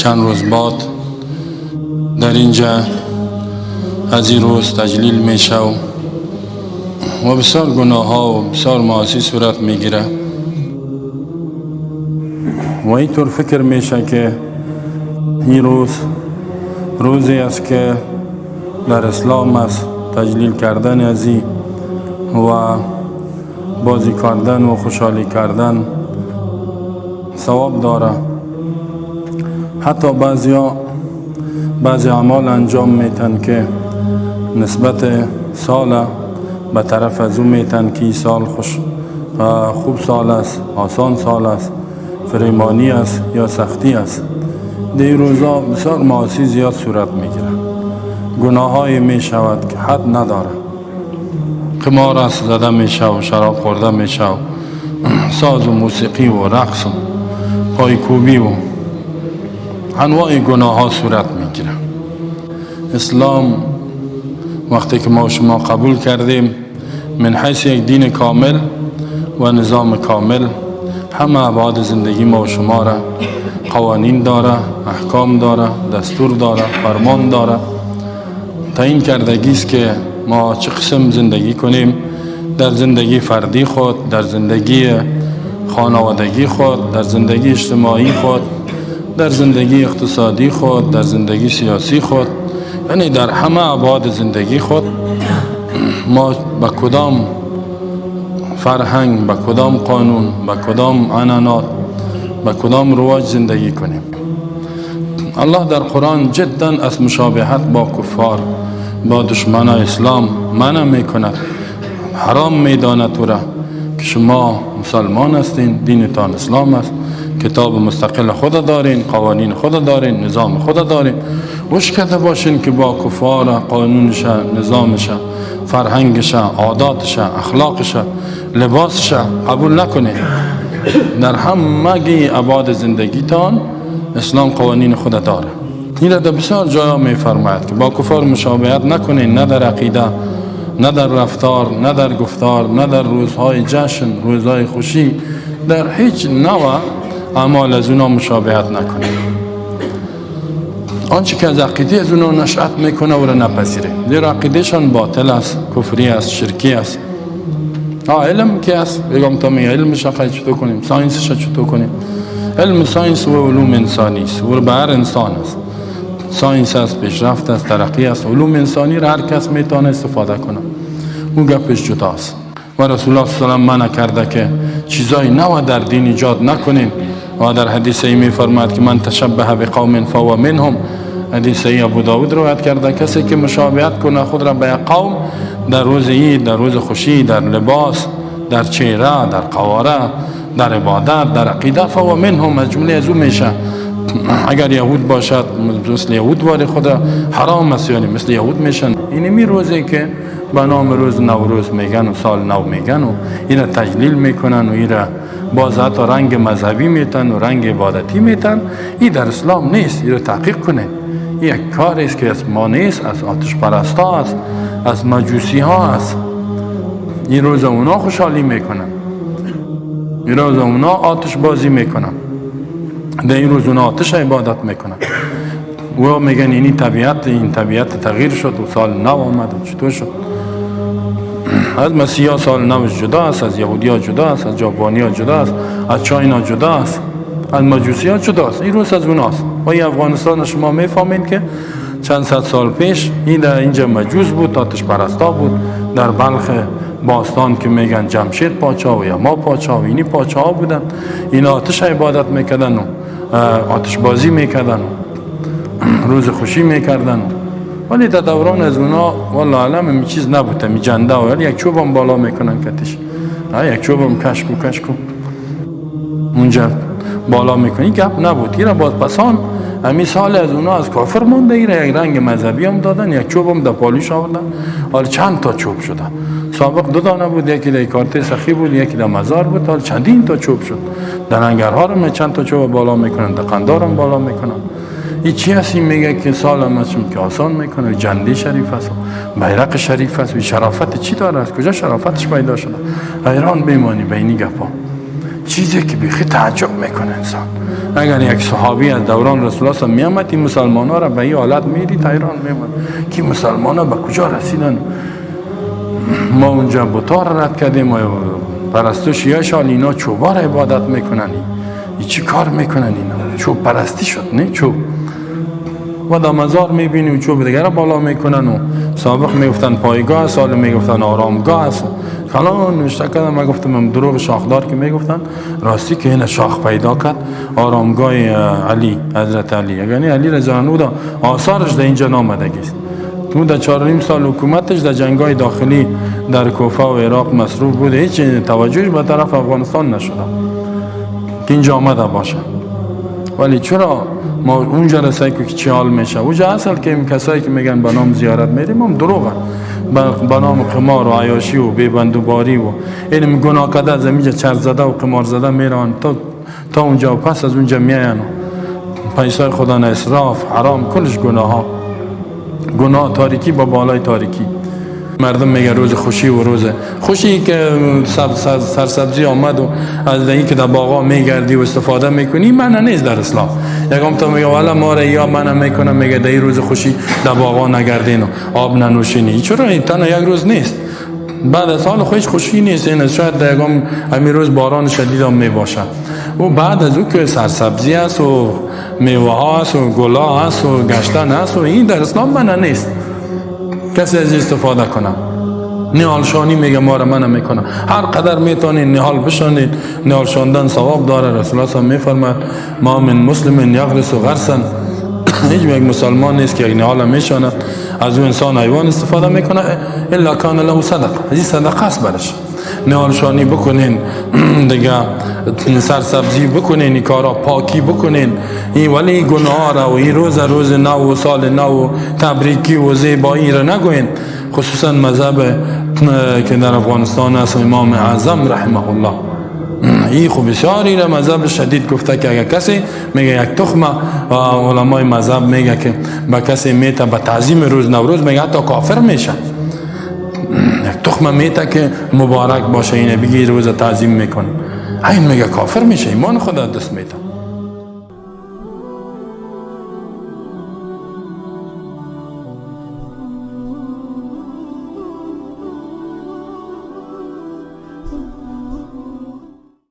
چند روز بعد در اینجا از این روز تجلیل میشه و بسیار گناه ها و بسیار معاصی صورت میگیره و اینطور فکر میشه که این روز روزی است که در اسلام است تجلیل کردن از این و بازی کردن و خوشحالی کردن ثواب داره. حتی بعضیا بعضی اعمال انجام میتن که نسبت سال به طرف از او میتن که این سال خوش خوب سال است، آسان سال است، فریمانی است یا سختی است. در این روزا بسیار معاصی زیاد صورت میگیره، گناه های می شود که حد نداره. قمار است زده میشه و شراب خورده میشه و ساز و موسیقی و رقص و پایکوبی و انواع گناه ها صورت میگیره. اسلام وقتی که ما شما قبول کردیم، من حیث یک دین کامل و نظام کامل، همه ابعاد زندگی ما و شما را قوانین داره، احکام داره، دستور داره، فرمان داره، تعیین کردگی است که ما چه قسم زندگی کنیم در زندگی فردی خود، در زندگی خانوادگی خود، در زندگی اجتماعی خود، در زندگی اقتصادی خود، در زندگی سیاسی خود، یعنی در همه ابعاد زندگی خود ما به کدام فرهنگ، به کدام قانون، به کدام عنعنات، به کدام رواج زندگی کنیم. الله در قرآن جدا از مشابهت با کفار، با دشمنان اسلام منع میکند، حرام میداند او را که شما مسلمان هستین، دینتان اسلام است، کتاب مستقل خود دارین، قوانین خود دارین، نظام خود دارین. وش کرده باشین که با کفار قانونش، نظامش، فرهنگش، عاداتش، اخلاقش، لباسش قبول نکنین. در همگی ابعاد زندگیتان اسلام قوانین خود داره. این را در بسیار جایا میفرماید که با کفار مشابهت نکنین، نه در عقیده، نه در رفتار، نه در گفتار، نه در روزهای جشن، روزهای خوشی، در هیچ نوع اعمال از اونا مشابهت نکنین. آنچه که از عقیده از اونا نشأت میکنه او را نپذیره، زیرا عقیدهشان باطل است، کفری است، شرکی است. علم که است، بگم تا می علمش خواهی چطور کنیم، science ش چطور کنیم. علم science و علوم انسانی است و به هر انسان است. science است، پیشرفت است، ترقی است. علوم انسانی را هر کس میتونه استفاده کنه، اون گپش جداست. و رسول الله صلی الله علیه و منع کرده که چیزای نو در دین ایجاد نکنین و در حدیث ای میفرماید که من تشبه بقوم فهو منهم. حدیث ای ابو داود روایت کرده، کسی که مشابهت کنه خود را به یک قوم در روز عید، در روز خوشی، در لباس، در چهره، در قواره، در عبادت، در عقیده، فهو منهم، از جمله از او میشه. اگر یهود باشد، مثل یهود واری خود حرام است، یعنی مثل یهود میشن. این می روزی که به نام روز نوروز میگن و سال نو میگن و این تجلیل میکنن و این باز حتی رنگ مذهبی میتن و رنگ عبادتی میتن، این در اسلام نیست. این رو تحقیق کنین. این یک کار است که از ما نیست، از آتش پرستا است، از مجوسی ها است. این روز اونا خوشحالی میکنن، این روز اونا آتش بازی میکنن، در این روز اونا آتش عبادت میکنن و میگن اینی طبیعت، این طبیعت تغییر شد و سال نو آمد و چطور شد. از مسیحا سال نوش جدا است، از یهودی ها جدا است، از جاپانی ها جدا است، از China جدا است، از مجوسی ها جدا است. این روز از اوناست. و این افغانستان شما میفهمید که چند صد سال پیش این در اینجا مجوس بود، آتش پرستا بود. در بلخ باستان که میگن جمشید پاچا و یا ما پاچا و اینی پاچا ها بودن، این آتش عبادت میکردن و آتش بازی میکردن و روز خوشی میکردن. ولی در دوران از اونا والله اعلم می چیز نبود، می جنده و یک چوبم بالا میکنن کتش، یک چوبم کشکو کشکو اونجا بالا میکنی، گپ نبود. اینا باز پسان همی سال از اونا از کافر مونده، ایره یک رنگ مذهبی هم دادن، یک چوب هم در پالیش آوردن. حالا چند تا چوب شده. سابق دو دانه بود، یکی در کارته سخی بود، یکی در مزار بود. حالا چندین تا چوب شد. در ننگرهار هم چند تا چوب بالا میکنن، در قندار هم بالا میکنن. این چی هست؟ این میگه که سال هم که آسان میکنه، جنده شریف است، بیرق شریف است. شرافت چی داره؟ از کجا شرافتش پیدا شده؟ حیران میمانی به اینی گپا. چیزی که بیخی تعجب میکنه انسان. اگر یک صحابی از دوران رسول الله میامد این مسلمان ها را به این حالت میدید حیران میمد که مسلمان ها به کجا رسیدن. ما اونجا بتا را رد کردیم و پرستش یا شال اینا چوبا را عبادت میکنن. ای چی کار میکنن اینا؟ چوب پرستی شد نه چوب. و در مزار میبینی و چوب دیگر بالا میکنن و سابق میگفتن پایگاه است، حالا میگفتن آرامگاه است. کلان نوشته کردم، من گفتم دروغ شاخدار که میگفتن راستی که این شاخ پیدا کرد آرامگاه علی، حضرت علی، یعنی علی رضی الله عنه آثارش در اینجا نامدگی است. او در 4.5 سال حکومتش در جنگ‌های داخلی در کوفه و عراق مصروف بود، هیچ توجهش به طرف افغانستان نشده که اینجا آمده باشه. ولی چرا ما اونجا رسای که چی حال میشه؟ اونجا اصل که این کسایی که میگن به نام زیارت میریم هم دروغه، به نام قمار و عیاشی و بیبندوباری و این گناه کده از اینجا چرت زده و قمار زده میرن تا اونجا و پس از اونجا میاین و پیسای خدا نه اسراف حرام کلش گناه ها، گناه تاریکی با بالای تاریکی. مردم میگه روز خوشی و روز خوشی که سرسبزی آمد و از این که در باغا میگردی و استفاده میکنی من نیست در اسلام. یکم تا میگه والا ما را یا من میکنم، میگه در این روز خوشی در باغا نگردین و آب ننوشینی. چرا؟ این تنها یک روز نیست، بعد از حال خوش خوشی نیست. این شاید در یکم همین روز باران شدید هم میباشه و بعد از او که سرسبزی است و میوه ها است و گلا است و گشتن است و این در اسلام من نیست کسی از استفاده کنم. نهال شانی میگه ما را منع میکنه. هر قدر میتونید نهال بشانید، نهال شاندن ثواب داره. رسول الله صلی میفرماید ما من مسلم یغرس غرسا، هیچ یک مسلمان نیست که یک نهال میشاند از اون انسان حیوان استفاده میکنه الا کان له صدقه، این صدقه است برش. نهال شانی بکنین دیگه، سرسبزی بکنین، این کارا پاکی بکنین، این ولی گناه را و این روز روز نو و سال نو و تبریکی و زیبایی را نگوین. خصوصا مذهب که در افغانستان است امام اعظم رحمه الله، این خب بسیار این مذهب شدید گفته که اگر کسی میگه یک تخمه، علمای مذهب میگه که به کسی میته به تعظیم روز نوروز میگه حتی کافر میشه. یک تخمه میته که مبارک باشه اینه بگی روز تعظیم میکنه، این میگه کافر میشه، ایمان خدا دست میده.